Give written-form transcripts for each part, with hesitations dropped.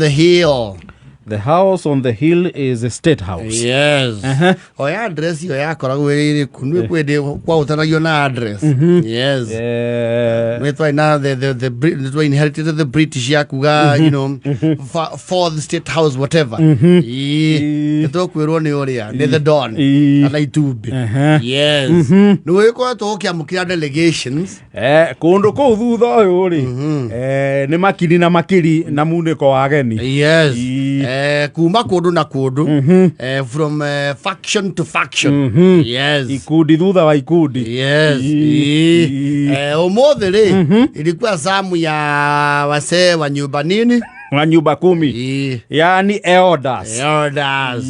the hill. The house on the hill is a state house. Yes. Oya address ĩyo yakoragwo ĩrĩ ĩrĩkũ? Nĩ kwĩndĩ kwaũtanagio na address. Yes. Nĩ twarĩ na the nĩ twa inherited the British ya kuga fourth state house, whatever. Ĩĩ. Nĩ tũkwĩrwo nĩ ũrĩa nĩ the Don kana itumbĩ. Yes. Nĩ wĩkoretwo ũkĩamũkĩra delegations. Kũndũ kũu thutha ũyũ rĩ, nĩ makiri na makiri na munĩko wa ageni. Kuma kũndũ na kũndũ, from faction to faction. Yes. Ikundi thutha wa ikundi. Ũmũthĩ rĩ ilikuwa zamu ya wasee wa nyumba nini? Wa nyumba kumi. Yani elders. Elders.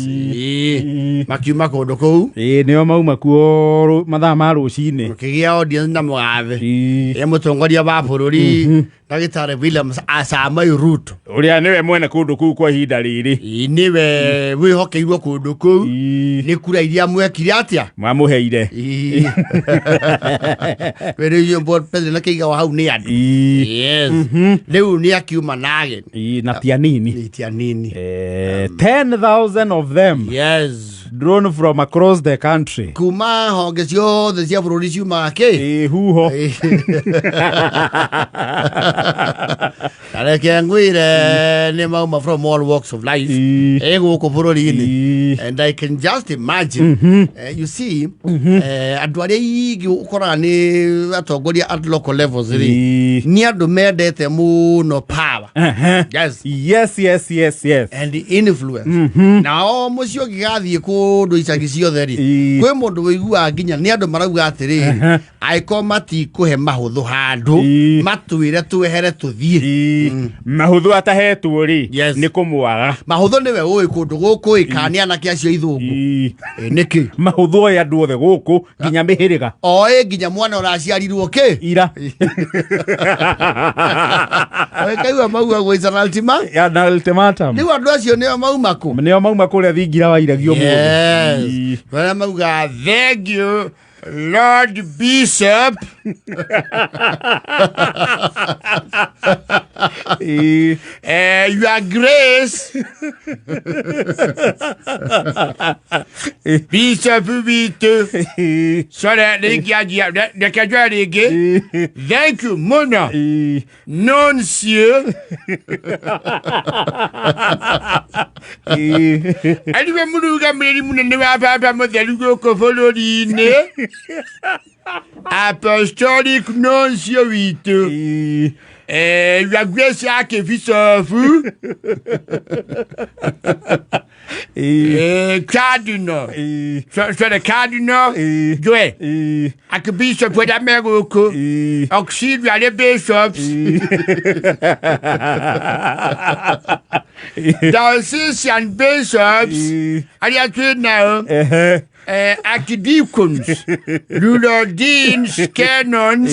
Makiuma kũndũ kũu. Ĩĩ, nĩo mauma kuo mathaa ma rũcinĩ. Ũkĩgĩa audience na mũgathe ye mũtongoria wa bũrũri, Ndagĩtarĩ William Samoei Ruto. Ũrĩa nĩwe mwene kũndũ kũu kwa ihinda rĩrĩ. Ĩĩ, nĩwe wĩhokeirwo kũndũ kũu. Nĩ kura iria mwekire atĩa? Mamũheire. Wĩrĩirio president akĩigagwo hau nĩ andũ. Yes, rĩu nĩ akiuma na ageni. Na ti anini. Nĩ ti anini. 10,000 of them drawn from across the country. Kuma honge ciothe cia bũrũri ciumaga kĩ? Ĩĩ, huho. Na reke ngwĩre nĩ mauma from all walks of life ĩ gũkũ bũrũri-inĩ. And I can just imagine, you see, andũ arĩa aingĩ ũkoraga nĩ atongoria at local levels rĩ, nĩ andũ mendete mũno power. Yes. And influence. Nao mũciĩ ũngĩgathiĩ kũndũ icagi ciothe rĩ, kwĩ mũndũ wĩiguaga nginya nĩ andũ marauga atĩrĩrĩ, angĩkorwo matikũhe mahũthũ handũ, matwĩre twehere tũthiĩ. Mahũthũ atahetwo rĩ, nĩ kũmwaga. Mahũthũ nĩwe ũĩ kũndũ gũkũ ĩ, kana nĩ anake acio ithũngũ. Ĩ, nĩkĩ? Mahũthũ oĩ andũ othe gũkũ nginya mĩhĩrĩga. Oĩ nginya mwana ũraciarirwo kĩ? Ira. Kaigua mauga gwĩca na ultima Ya, na ultimatum. Rĩu andũ acio nĩo mauma kũ? Nĩo mauma kũrĩa thingira wa iregi ũmũthĩ. Yes. Arĩa mauga, "Thank you, Lord Bishop." Your Grace Bishop witũ. Sorry, rĩngĩ anjia, reke njoe rĩngĩ. Thank you mũno, Noncio. Ariwe mũrũgamĩrĩri mũnene wa baba mũtheru gũkũ bũrũri-inĩ, Apostolic Noncio witũ. Your Grace Archbishop Cardinal. Sorry, Cardinal Joe. Archbishop ũrĩa me gũkũ. Auxiliary bishops. Diocesan bishops. Arĩa twĩ nao. Archdeacons, rural deans, canons.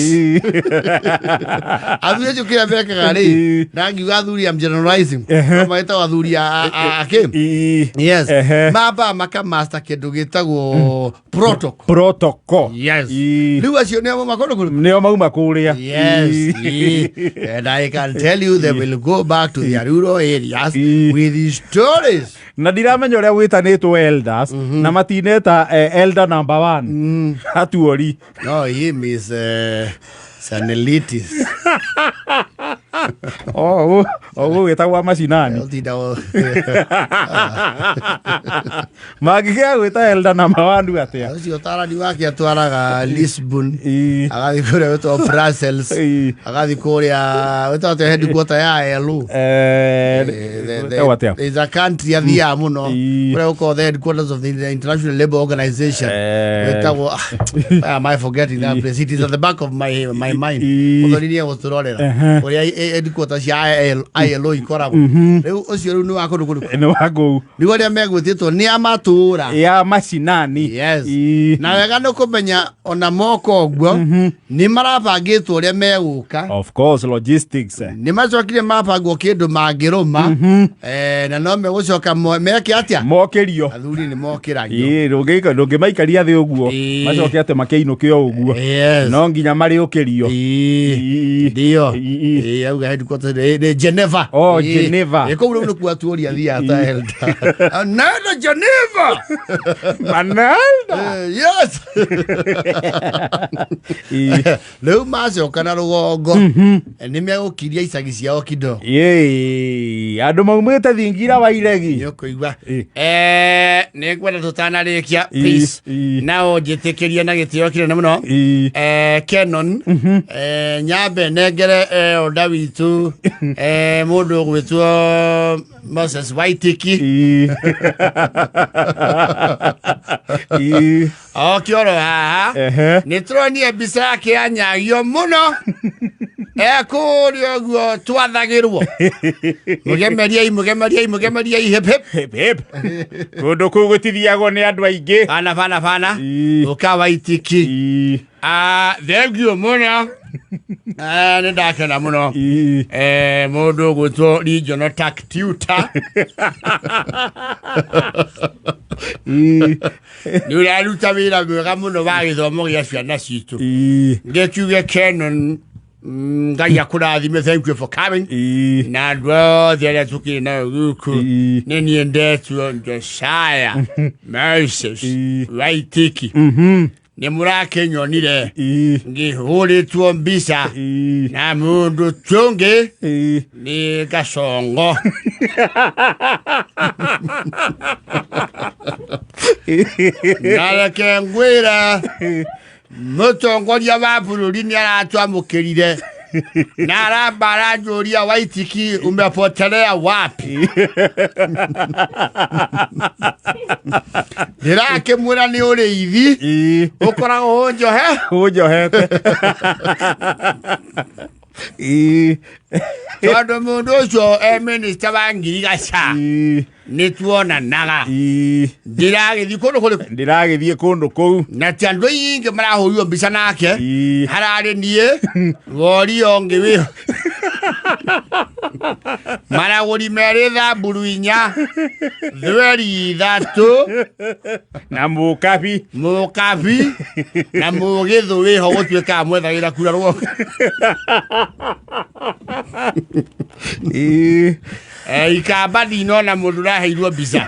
Athuri acio kĩrĩa mekaga rĩ, na ngiuga athuri, I'm generalizing. No magĩtagwo athuri a kĩ? Yes. Mamba makamaster kĩndũ gĩtagwo protocol. Protocol. Yes. Rĩu acio nĩo mauma kũndũ kũrĩkũ? Nĩo mauma kũrĩa. Yes. And I can tell you they will go back to their rural areas with the stories. Na ndiramenya ũrĩa gwĩtanĩtwo elders na matineta elder number one atuori. No, him is Sanelitis. O gũgĩtagwo macinani. Ũtinda Mangĩkĩaga gwĩta elder number one atĩa? Ũcio ũtarani wake atwaraga Lisbon, agathiĩ kũrĩa gwĩtagwo Brussels, agathiĩ kũrĩa gwĩtagwo atĩa headquarter ya ILO. Ĩtagwo atĩa? There's a country athiaga mũno kũrĩa gũkoragwo the headquarters of the International Labour Organization. Gwĩtagwo, why am I forgetting that place? It is at the back of my mind. Mũthoni nĩ egũtũrorera ũrĩa headquarters cia ILO ikoragwo. Rĩu ũcio rĩu nĩ wa kũndũ kũrĩkũ? Nĩ wa kũu. Rĩu arĩa megwĩtĩtwo nĩ a matũũra ya macinani. Yes. Na wega nĩ kũmenya ona moka ũguo nĩ marabangĩtwo ũrĩa megũka. Of course, logistics. Nĩ macokire mabangwo kĩndũ mangĩrũma, na no megũcoka meke atĩa? Mokĩrio. Athuri nĩ mokĩragio. Ĩĩ, ndũngĩmaikaria thĩ ũguo macoke atĩ makĩinũke o ũguo. No nginya marĩũkĩrio. Ndio. Auga headquarters nĩ Geneva. Oh, Geneva. Kũu rĩu nĩkuo atuũri athiaga ta elder. Anaenda Geneva. Manelda. Yes. Rĩu macoka na rũgongo nĩ megũkiria icagi ciao kidogo. Yee, andå maumä te thingira wa iregi. Nĩ ũkũigua. Nĩ ngwenda tũtanarĩkia, please, na ũnjĩtĩkĩrie na gĩtĩo kĩnene mũno. Kenon, nyambe nengere onda witũ, mũndũ ũgwĩtwo Moses Waitiki. Oke oro haha. Nĩ tũronire mbica yake yanyagio mũno ekũrĩa ũguo twathagĩrwo. Mũgemeriei, mũgemeriei, mũgemeriei, hip hip. Hip, hip. Kũndũ kũu gũtithiagwo nĩ andũ aingĩ. Bana bana bana. Ũka Waitiki. Ah, thengiũ mũno. Ah, nĩ ndakena mũno. Mũndũ ũgwĩtwo regional tax tutor nĩ ũraruta wĩra mwega mũno wa gĩthomo gĩa ciana citũ. Ngĩkiuge Kenon, Ngai akũrathime, thank you for coming. Na andũ othe arĩa tũkĩrĩ nayo gũkũ, nĩ niĩ ndetwo Josiah Moses Waitiki. Nĩ mũrakĩnyonire ngĩhũrĩtwo mbica na mũndũ tũngĩ nĩ Gacongo. Na reke ngwĩre, mũtongoria wa bũrũri nĩ aratwamũkĩrire na aramba aranjũria, "Waitiki, umepotelea wapi?" Ndĩrakĩmwĩra nĩ ũrĩithi ũkoragwo ũnjohe. Ũnjohete. Tondũ mũndũ ũcio e minista wa ngirigaca nĩ tuonanaga. Ndĩragĩthiĩ kũndũ kũrĩkũ? Ndĩragĩthiĩ kũndũ kũu. Na ti andũ aingĩ marahũrirwo mbica nake. Hararĩ niĩ worio ũngĩ wĩ maragũri merĩ, thamburu inya, thweri ithatũ. Na mũkabi. Mũkabi na mũgĩthũ wĩho gũtuĩkaga mwethagĩra kura rwo. Ikamba ndinona mũndũ ũraheirwo mbica.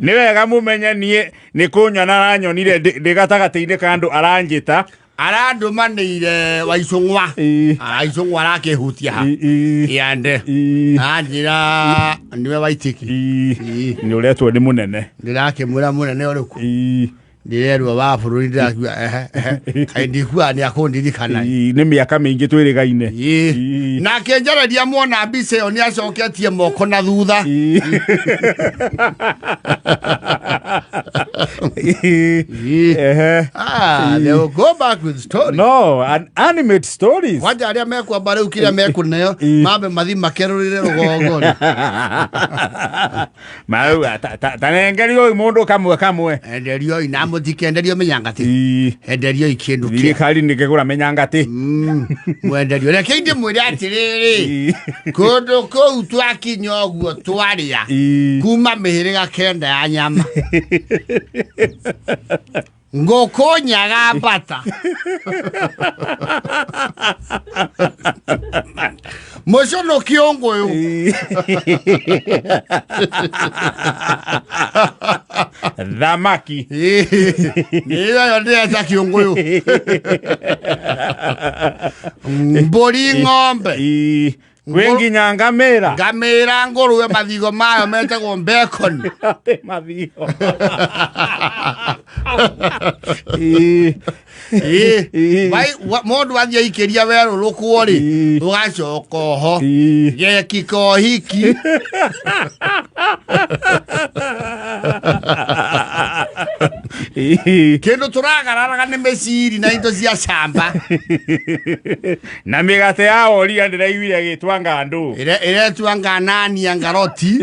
Nĩ wega mũmenye niĩ nĩ kũnyona aranyonire ndĩ gatagatĩ-inĩ ka andũ aranjĩta. Arandũmanĩire Waicũng'wa. Waicũng'wa arakĩhutia ha yande anjĩra nĩwe Waitiki. Nĩ ũretwo nĩ mũnene. Ndĩrakĩmwĩra mũnene ũrĩkũ? Ndĩrerwo wa bũrũri. Ndĩrakiuga ehe ehe, kaĩ ndikuaga nĩ akũndirikana. Nĩ mĩaka mĩingĩ twĩrĩgaine. Nake njareria mwona mbica ĩyo nĩ acoketie moko na thutha. Ah, they will go back with story. No an animate stories. Kwanja arĩa mekwamba rĩu kĩrĩa mekũneo mambe mathi makerũrĩre rũgongo rĩ. Mau tanengerio mũndũ kamwe kamwe. Enderioi na mũtikenderio mĩnyangati. Enderioi kĩndũ kĩa Thirikari nĩ kĩgũra mĩnyangati. Mwenderio, reke ndĩmwĩre atĩrĩrĩ, kũndũ kũu twakinya ũguo twarĩa kuma mĩhĩrĩga kenda ya nyama, ngũkũ, nyaga, mbata, mũcũnũ, kĩũngũyũ. Thamaki. Nĩyo ndĩreta kĩũngũyũ, mbũri, ng'ombe. Kwĩ nginya ngamĩra. Ngamĩra, ngũrwe, mathigo mayo metagwo bacon. Atĩ mathigo. Mũndũ athiĩ aikĩria werũrũkwo rĩ, ũgacoka oho geki kohiki. Kĩndũ tũragararaga nĩ mĩciri na indo cia camba. Na mĩgate ya oria ndĩraiguire ĩgĩtwa ngandũ. Ĩretua nganania ngaroti.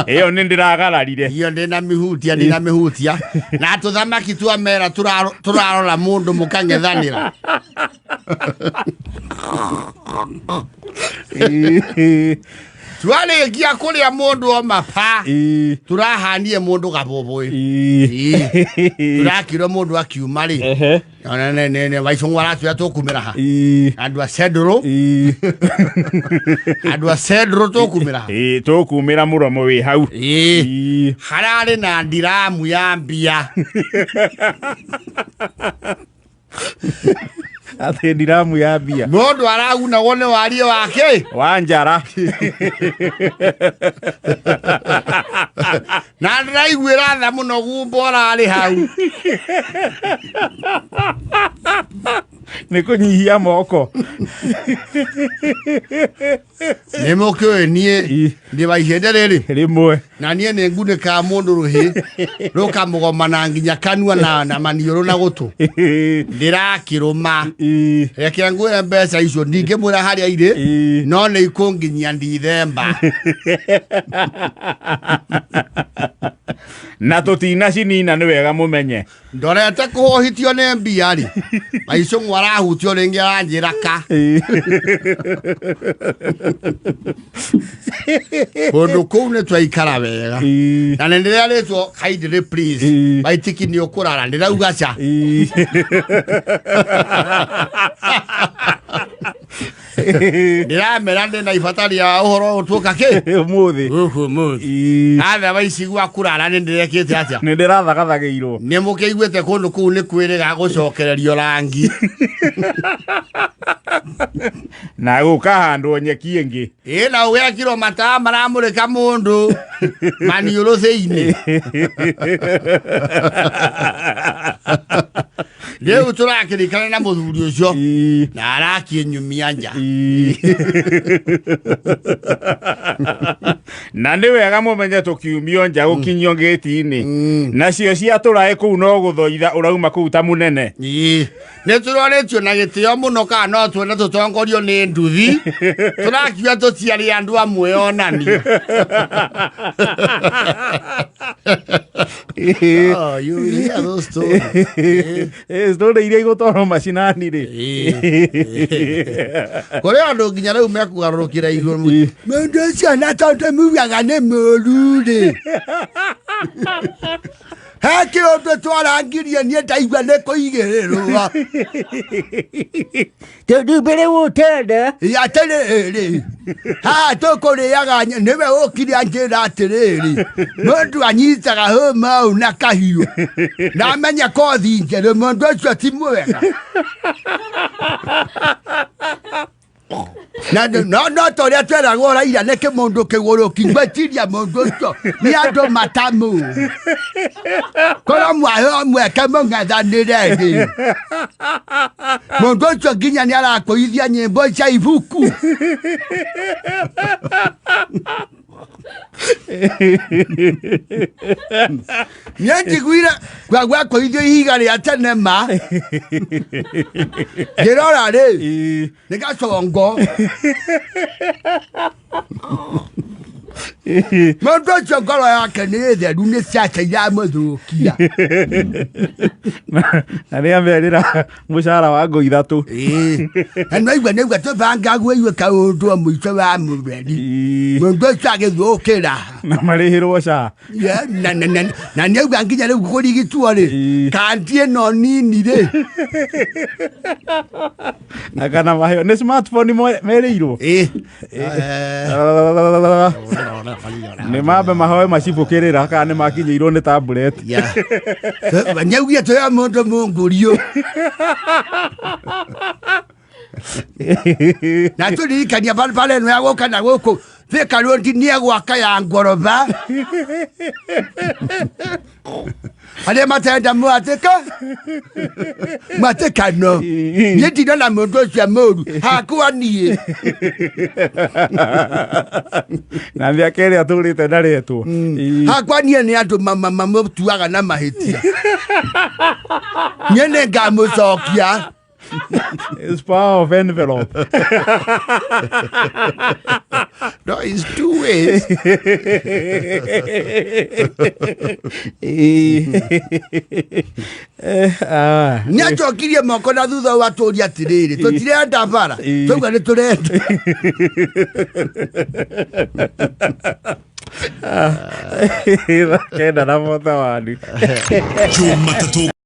Ĩyo nĩ ndĩragararire. Iyo ndĩna mĩhutia, ndĩna mĩhutia na tũthamaki twa mera tũrarora mũndũ mũkang'ethanĩra. Twarĩkia kũrĩa mũndũ o mapa, tũrahanie mũndũ gabũbũĩ. Tũrakirwo mũndũ akiuma rĩ. Ona ne ne ne waicũng'wa aratwĩra tũkumĩra ha. Andũ a Cendũrũ, andũ a Cendũrũ tũkumĩra ha. Tũkumĩra mũromo wĩ hau. Hararĩ na ndiramu ya mbia. Atĩ ndiramu ya mbia? Mũndũ aragunagwo nĩ wariĩ wake wa njara. Na ndĩraiguĩra tha mũno gumbo ũrarĩ hau. Nĩ kũnyihia moko. Nĩ mũkĩũĩ niĩ ndĩ wa ihĩndĩ rĩrĩ. Rĩmwe. Na niĩ nĩ ngunĩkaga mũndũ rũhĩ rũkamũgomana nginya kanua na maniũrũ na gũtũ ndĩrakĩrũma. Reke ngwĩre, mbeca icio ndingĩmwĩra harĩa irĩ, no nĩ ikũnginyia ndithemba. Na tũtinacinina, nĩ wega mũmenye. Ndorete kũhũhitio nĩ mbia rĩ, maicũng'wa arahutio rĩngĩ aranjĩra ka kũndũ kũu nĩ twaikara wega. Na nĩ ndĩrarĩtwo kindly please. Maitiki nĩ ũkũrara, ndĩrauga ca. Ndĩramera ndĩ na ibata rĩa ũhoro ũtuĩka kĩ Ũmũthĩ. Gũkũ ũmũthĩ atha waici gwa kũrara nĩ ndĩrekĩte atĩa? Nĩ ndĩrathagathagĩirwo. Nĩ mũkĩiguĩte kũndũ kũu nĩ kwĩrĩga gũcokererio rangi. Na gũkahandwo nyeki ĩngĩ. Ĩ, na ũgekirwo mataa maramũrĩka mũndũ maniũrũ thĩinĩ. Rĩu tũrakĩrikana na mũthuri ũcio na arakĩnyumia nja. Na nĩ wega mũmenye tũkiumio nja gũkinyio ngĩti-inĩ nacio ciatũraĩ kũu no gũthoitha ũrauma kũu ta mũnene. Ĩ, nĩ tũrorĩtio na gĩtĩo mũno kana no tuone tũtongorio nĩ nduthi, tũrakiuga tũtiarĩ andũ amwe onani. Oh, you will hear those stories. Story iria igũtwarwo macinani rĩ. Kũrĩ andũ nginya rĩu mekũgarũrũkĩra igũrũ, mũndũ ũcio na tondũ mugaga nĩ mũru rĩ, he kĩũndũ twarangirie niĩ ndaigua nĩ kũigĩrĩrwo. Tondũ mbere gũtenda. Atĩrĩrĩ, haha tũkũrĩaga nĩwe ũkire anjĩra atĩrĩrĩ, mũndũ anyitaga hũma ũũ na kahiũ na amenya kothi njerũ, mũndũ ũcio ti mwega. Na no ta ũrĩa tweragwo Raila nĩ kĩmũndũ kĩgũrũki, ngwĩciria mũndũ ũcio nĩ andũ matamũ korwo mwaheo mweke mũng'ethanĩre rĩ, mũndũ ũcio nginya nĩ arakũithia nyĩmbo cia ibuku. Niĩ njiguire gwakũithio ihiga rĩa tene ma ngĩrora rĩ, nĩ gacongo. Mũndũ ũcio ngoro yake nĩ theru, nĩ ciaca iramũthũkia. Na nĩ amerira mũcara wa ngũ 3. Ĩĩ. Na nĩwaigua nĩigua tũbanga gwĩigue kaũndũ o mũico wa mũtheri, mũndũ ũcio agĩthũkĩra. Na marĩhĩrwo ca. Na nĩauga nginya rĩu kũrigitwo rĩ, kandi ĩno nini rĩ. Na kana maheo nĩ smartphone merĩirwo. Ĩĩ. Nĩ mambe mahoe macibũkĩrĩra kana nĩ makinyĩirwo nĩ tablet. Nĩaugire tũya mũndũ mũngũriũ na tũririkania barabara ĩno ya gũka na gũkũ Thika Road nĩ egwaka ya ngoroba, arĩa matenda mwatĩka mwatĩkano. Niĩ ndinona mũndũ ũcio mũru hakwa niĩ. Na mĩaka ĩrĩa atũrĩte ndaretwo. Hakwa niĩ nĩ andũ mamũtuaga na mahĩtia, niĩ nĩ ngamũcokia. It's power of envelope. No, it's two ways. Ah. Nä acokirie moko na thutha wa tå ria atä rä rä tå tirenda bara twauga nä tå renda. 941. Jumatatũ.